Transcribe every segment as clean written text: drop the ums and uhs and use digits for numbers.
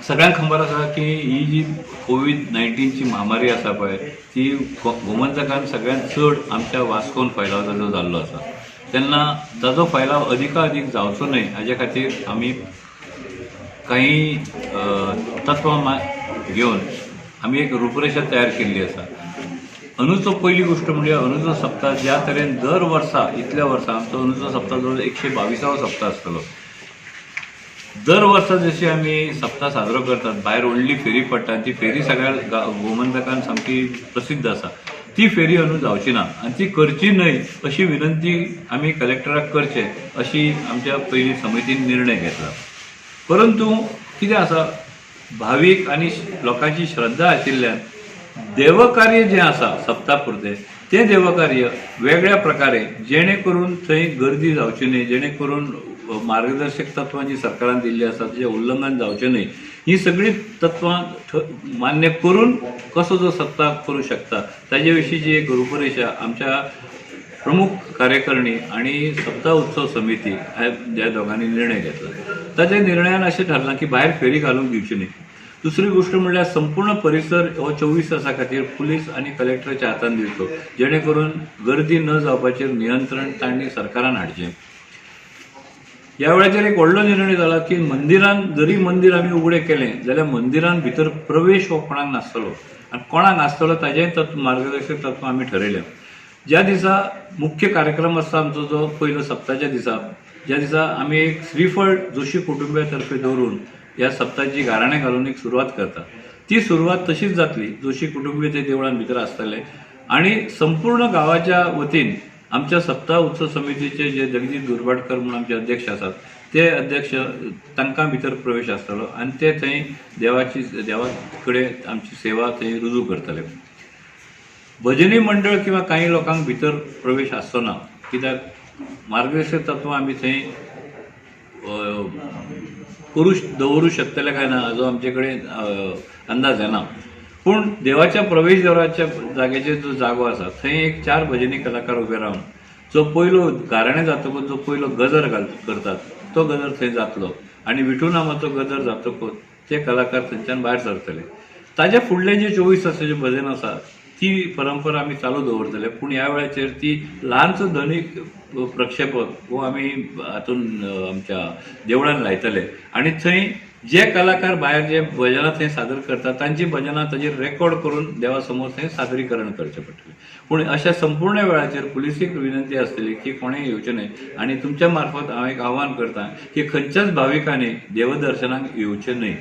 सगळ्यांक खबर आसा की ही जी कोवीड 19ची म्हामारी आसा पळय, ती गोमंतकान सगळ्यांत चड आमच्या वास्कोन फैलाव ताजो जाल्लो आसा. तेन्ना ताजो फैलाव अधिका अधिक जावचो न्हय हाजे खातीर आमी काही तत्वां घेवन आमी एक रुपरेशा तयार केल्ली आसा. अंदूचो पयली गोश्ट म्हणजे अंदूचो सप्ताह ज्या तरेन दर वर्सा, इतल्या वर्सां आमचो अंदूचो सप्ताह जवळ 122वो सप्ताह आसतलो. दर वर्सा जशी आमी सप्ताह साजरो करतात, भायर व्हडली फेरी पडटा, ती फेरी सगळ्या गोमंतकान सामकी प्रसिद्ध आसा. ती फेरी अंदू जावची ना आनी ती करची न्हय अशी विनंती आमी कलेक्टराक करचे अशी आमच्या पयली समितीन निर्णय घेतला. परंतु कितें आसा, भावीक आनी लोकांची श्रद्धा आशिल्ल्यान देवकार्य जें आसा सप्ता पुरतें, तें देवकार्य वेगळ्या प्रकारे, जेणे करून थंय गर्दी जावची न्हय, जेणे करून मार्गदर्शक तत्वां जी सरकारान दिल्ली आसा तेजें उल्लंघन जावचें न्हय, ही सगळीं तत्वां मान्य करून कसो जो सप्ताह करूं शकता ताजे विशींची एक रुपरेशा आमच्या प्रमुख कार्यकारिणी आणि सप्ताह उत्सव समिती ह्या ज्या दोगांनी निर्णय घेतला. ताच्या निर्णयान अशें ठरलां की भायर फेरी घालूंक दिवची न्हय. दुसरी गोश्ट म्हणल्यार संपूर्ण परिसर हो 24 तासां खातीर पुलीस आनी कलेक्टराच्या हातान दिवचो, जेणे करून गर्दी न जावपाचेर नियंत्रण तांणी सरकारान हाडचें. ह्या वेळाचेर एक व्हडलो निर्णय जाला की मंदिरान जरी मंदीर आमी उगडें केलें जाल्यार मंदिरान भितर प्रवेश हो कोणाक नासतलो आनी कोणाक आसतलो ताजेंय तत्व, मार्गदर्शक तत्व आमी ठरयलें. ज्या दिसा मुख्य कार्यक्रम आसता आमचो, जो पयलो सप्ताच्या दिसा, ज्या दिसा आमी एक श्रीफळ जोशी कुटुंबिया तर्फे दवरून ह्या सप्ताची गाराणें घालून एक सुरवात करता, ती सुरवात तशीच जातली. जोशी कुटुंबीय ते देवळान भितर आसतले आणि संपूर्ण गांवाच्या वतीन आमच्या सप्ताह उत्सव समितीचे जे जगदीश दुर्भाटकर म्हणून आमचे अध्यक्ष आसात, ते अध्यक्ष, तांकां भितर प्रवेश आसतलो आनी ते थंय देवाची, देवा कडेन आमची सेवा थंय रुजू करतले. भजनी मंडळ किंवा काही लोकांक भितर प्रवेश आसचो ना, कित्याक मार्गदर्शक तत्वां आमी थंय करू दवरूं शकतले काय ना हाजो आमचे कडेन अंदाज येना. पूण देवाच्या प्रवेशद्वाराच्या जाग्याचेर जो जागो आसा, थंय एक चार भजनी कलाकार उबे रावन जो पयलो गाराणें जातकूच जो पयलो गजर घाल करतात, तो गजर थंय जातलो आनी विठू नामाचो गजर जातकूच ते कलाकार थंयच्यान भायर सरतले. ताज्या फुडलें जे 24 तासाचें भजन आसा, ती परंपरा आमी चालू दवरतले. पूण ह्या वेळाचेर ती ल्हानसो ध्वनीक प्रक्षेपक हो आमी हातून आमच्या देवळान लायतले आनी थंय जे कलाकार भायर जे भजनां थंय सादर करतात, तांची भजनां ताजेर रेकॉर्ड करून देवा समोर थंय सादरीकरण करचें पडटलें. पूण अशा संपूर्ण वेळाचेर पुलिसीक विनंती आसतली की कोणें येवचें न्हय आनी तुमच्या मार्फत हांव एक आव्हान करता की खंयच्याच भाविकांनी देवदर्शनाक येवचें न्हय.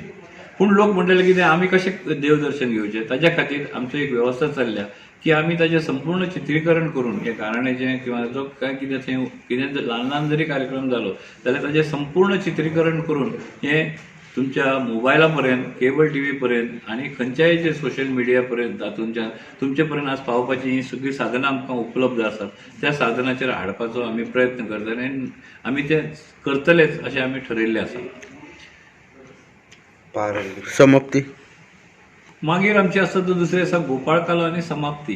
पूण लोक म्हणटले, कितें, आमी कशें देवदर्शन घेवचें? ताज्या खातीर आमची एक वेवस्था चल्ल्या की आमी ताजें संपूर्ण चित्रीकरण करून हे गाराण्याचें किंवा जो काय कितें थंय कितें ल्हान ल्हान जरी कार्यक्रम जालो जाल्यार ताजें संपूर्ण चित्रीकरण करून हें तुमच्या मोबायला पर्यंत, केबल टीव्ही पर्यंत आनी खंयच्याय जे सोशल मिडिया पर्यंत, तातूंतल्यान तुमचे पर्यंत आज पावोवपाची ही सगळीं साधनां आमकां उपलब्ध आसात. त्या साधनाचेर हाडपाचो आमी प्रयत्न करतले आनी आमी ते करतलेच अशें आमी ठरयल्लें आसा. समाप्ती. मागीर आमचे आसा तो दुसरें आसा गोपाळ कालो आनी समाप्ती.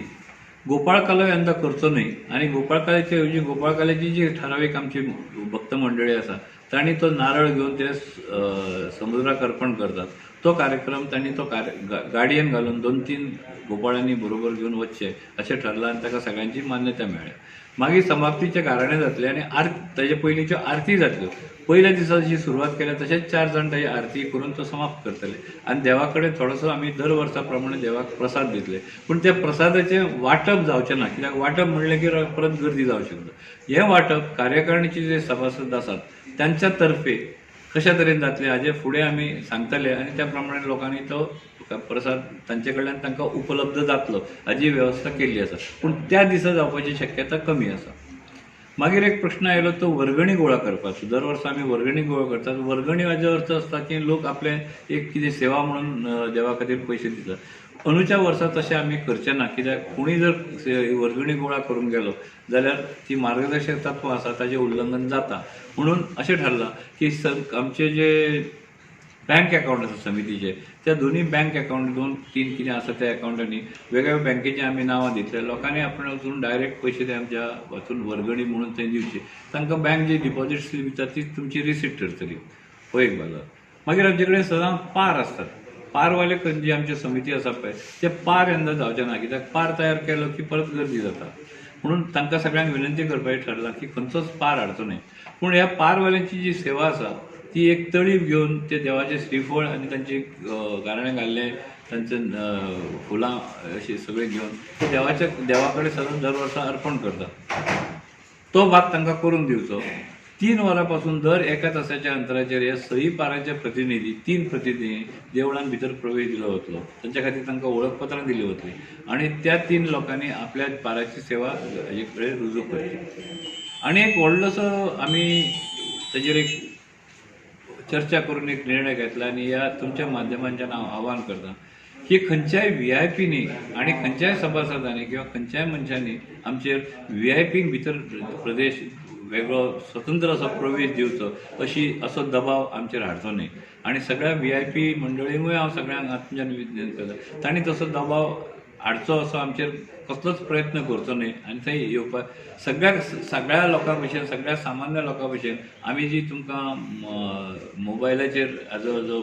गोपाळ कालो यंदा करचो न्हय आनी गोपाळ काल्याचे ऐवजी गोपाळ काल्याची जी ठरावीक आमची भक्त मंडळी आसा, तांणी तो नारळ घेवन ते समुद्राक अर्पण करतात, तो कार्यक्रम तांणी तो गाडयेन घालून दोन तीन गोपाळांनी बरोबर घेवन वचचें अशें ठरलां आनी ताका सगळ्यांची मान्यता मेळ्ळ्या. मागीर समाप्तीचे गाराणें जातलें आनी ताजे पयलींच्यो आरती जातल्यो. पयल्या दिसा जशी सुरवात केल्या तशेंच चार जाण ताजी आरती करून तो समाप्त करतले आनी देवा कडेन थोडोसो आमी दर वर्सा प्रमाणे देवाक प्रसाद दितले. पूण त्या प्रसादाचें वांटप जावचें ना, कित्याक वांटप म्हणलें की परत गर्दी जावंक शकता. हें वांटप कार्यकारिणीचे जे सभासद आसात तांच्या तर्फे कशा तरेन जातलें हाजें फुडें आमी सांगतले आनी त्या प्रमाणे लोकांनी तो प्रसाद तांचे कडल्यान तांकां उपलब्ध जातलो हाजी वेवस्था केल्ली आसा. पूण त्या दिसा जावपाची शक्यता कमी आसा. मागीर एक प्रश्न आयलो तो वर्गणी गोळा करपाचो. दर वर्सा आमी वर्गणी गोळा करतात. वर्गणी हाजो अर्थ आसता की लोक आपले एक कितें सेवा म्हणून देवा खातीर पयशे दितात. अंदूच्या वर्सा तशें आमी करचे ना, कित्याक कोणूय जर वर्गणी गोळा करूंक गेलो जाल्यार ती मार्गदर्शक तत्वां आसा ताजें उल्लंघन जाता. म्हणून अशें ठरलां की आमचे जे बँक अकावंट आसा समितीचे, त्या दोनूय बँक अकावंट, दोन तीन कितें आसा, त्या अकावंटांनी वेगवेगळ्या बँकेची आमी नांवां दितले. लोकांनी आपण वचून डायरेक्ट पयशे ते आमच्या वचून वर्गणी म्हणून थंय दिवचे. तांकां बँक जी डिपॉझीट स्लीप दिता, ती तुमची रिसीट ठरतली. हो एक बाजू. मागीर आमचे कडेन सदां पार आसतात. पारवाले जी आमची समिती आसा पळय, ते पार यंदा जावचे ना, कित्याक पार तयार केलो की परत गर्दी जाता. म्हणून तांकां सगळ्यांक विनंती करपाचें ठरलां की खंयचोच पार हाडचो न्हय. पूण ह्या पारवाल्यांची जी सेवा आसा ती एक तळीप घेवन ते देवाचें श्रीफळ आनी तांची गाराणें घाल्लें, तांचे फुलां अशी सगळें घेवन ते देवाच्या देवा कडेन सदां दर वर्सा अर्पण करतात. तो भाग तांकां करून दिवचो. 3 वरां पासून दर एका तासाच्या अंतराचेर ह्या सई पाराचे प्रतिनिधी, 3 प्रतिनिधी देवळान भितर प्रवेश दिलो वतलो. तांच्या खातीर तांकां वळखपत्रां दिली वतली आनी त्या 3 लोकांनी आपल्या पाराची सेवा हेजे कडेन रुजू करची. आनी एक व्हडलोसो आमी ताजेर एक चर्चा करून एक निर्णय घेतला आनी ह्या तुमच्या माध्यमांच्यान हांव आव्हान करता की खंयच्याय व्हीआयपीनी आनी खंयच्याय सभासदांनी किंवा खंयच्याय मनशांनी आमचेर व्हीआयपींक भितर प्रदेश वेगळो स्वतंत्र असो प्रवेश दिवचो अशी असो दबाव आमचेर हाडचो न्हय. आनी सगळ्या व्हीआयपी मंडळींकूय हांव सगळ्यांक तुमच्यान विनंती करता, तांणी तसो दबाव हाडचो असो आमचेर कसलोच प्रयत्न करचो न्हय. आनी थंय येवपाक सगळ्या सगळ्या लोकां भशेन, सगळ्या सामान्य लोकां भशेन आमी जी तुमकां मोबायलाचेर हाजो जो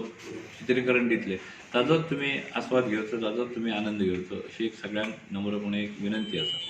चित्रीकरण दितले ताजोच तुमी आस्वाद घेवचो, ताजोच तुमी आनंद घेवचो अशी एक सगळ्यांक नम्रपणे एक विनंती आसा.